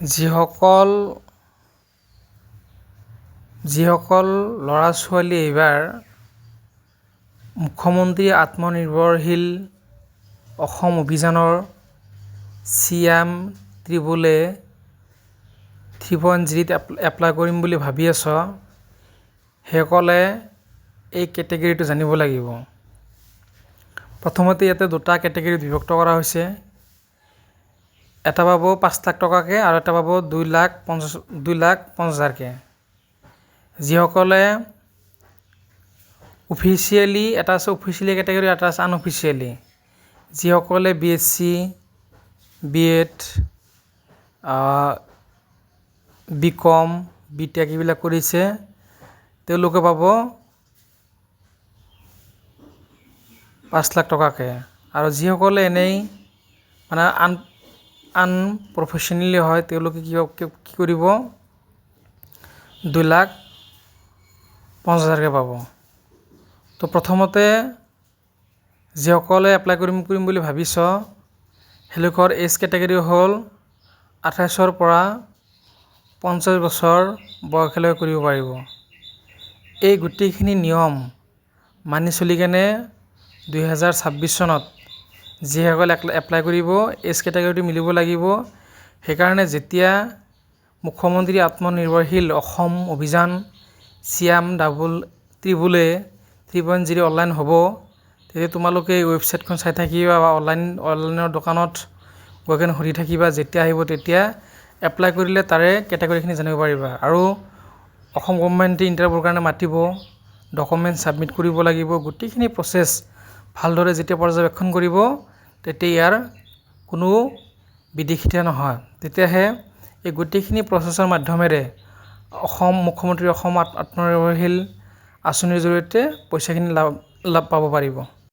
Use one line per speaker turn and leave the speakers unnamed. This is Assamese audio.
যিসকল যিসকল ল'ৰা ছোৱালী এইবাৰ মুখ্যমন্ত্ৰী আত্মনিৰ্ভৰশীল অসম অভিযানৰ C M triple A 3.0ত apply কৰিম বুলি ভাবি আছ, সেইসকলে এই কেটেগৰীটো জানিব লাগিব। প্ৰথমতে ইয়াতে দুটা কেটেগৰীত বিভক্ত কৰা হৈছে। এটা পাব 5 লাখ টকাকৈ আৰু এটা পাব 2 লাখ 50, 2,50,000কৈ। যিসকলে অফিচিয়েলি, এটা আছে অফিচিয়েলি কেটেগৰী, এটা আছে আনঅফিচিয়েলি। যিসকলে B S C, B Ed, B কম, বি টেক এইবিলাক কৰিছে, তেওঁলোকে পাব 5 লাখ টকাকৈ। আৰু যিসকলে এনেই মানে আনপ্ৰফেচনেলি হয়, তেওঁলোকে কি কি কৰিব? 2,50,000কৈ পাব। তো প্ৰথমতে যিসকলে এপ্লাই কৰিম কৰিম বুলি ভাবিছ, সেইলোকৰ এজ কেটেগৰী হ'ল 28ৰ পৰা 50 বছৰ বয়সলৈ কৰিব পাৰিব। এই গোটেইখিনি নিয়ম মানি চলি কেনে 2026 চনত যিসকলে এপ্লাই কৰিব, এজ কেটেগৰীটো মিলিব লাগিব। সেইকাৰণে যেতিয়া মুখ্যমন্ত্ৰী আত্মনিৰ্ভৰশীল অসম অভিযান C M double triple A 3.0 online হ'ব, তেতিয়া তোমালোকে এই ৱেবছাইটখন চাই থাকিবা বা অনলাইনৰ দোকানত গৈ কেনে সুধি থাকিবা। যেতিয়া আহিব, তেতিয়া এপ্লাই কৰিলে তাৰে কেটেগৰীখিনি জানিব পাৰিবা। আৰু অসম গভমেণ্টে ইণ্টাৰভিউৰ কাৰণে মাতিব, ডকুমেণ্টছ ছাবমিট কৰিব লাগিব। গোটেইখিনি প্ৰচেছ ভালদৰে যেতিয়া পৰ্যবেক্ষণ কৰিব, তেতিয়া ইয়াৰ কোনো বিদেশিতা নহয়। তেতিয়াহে এই গোটেইখিনি প্ৰচেছৰ মাধ্যমেৰে অসম মুখ্যমন্ত্ৰী অসম আত্মনিৰ্ভৰশীল আঁচনিৰ জৰিয়তে পইচাখিনি লাভ লাভ পাব পাৰিব।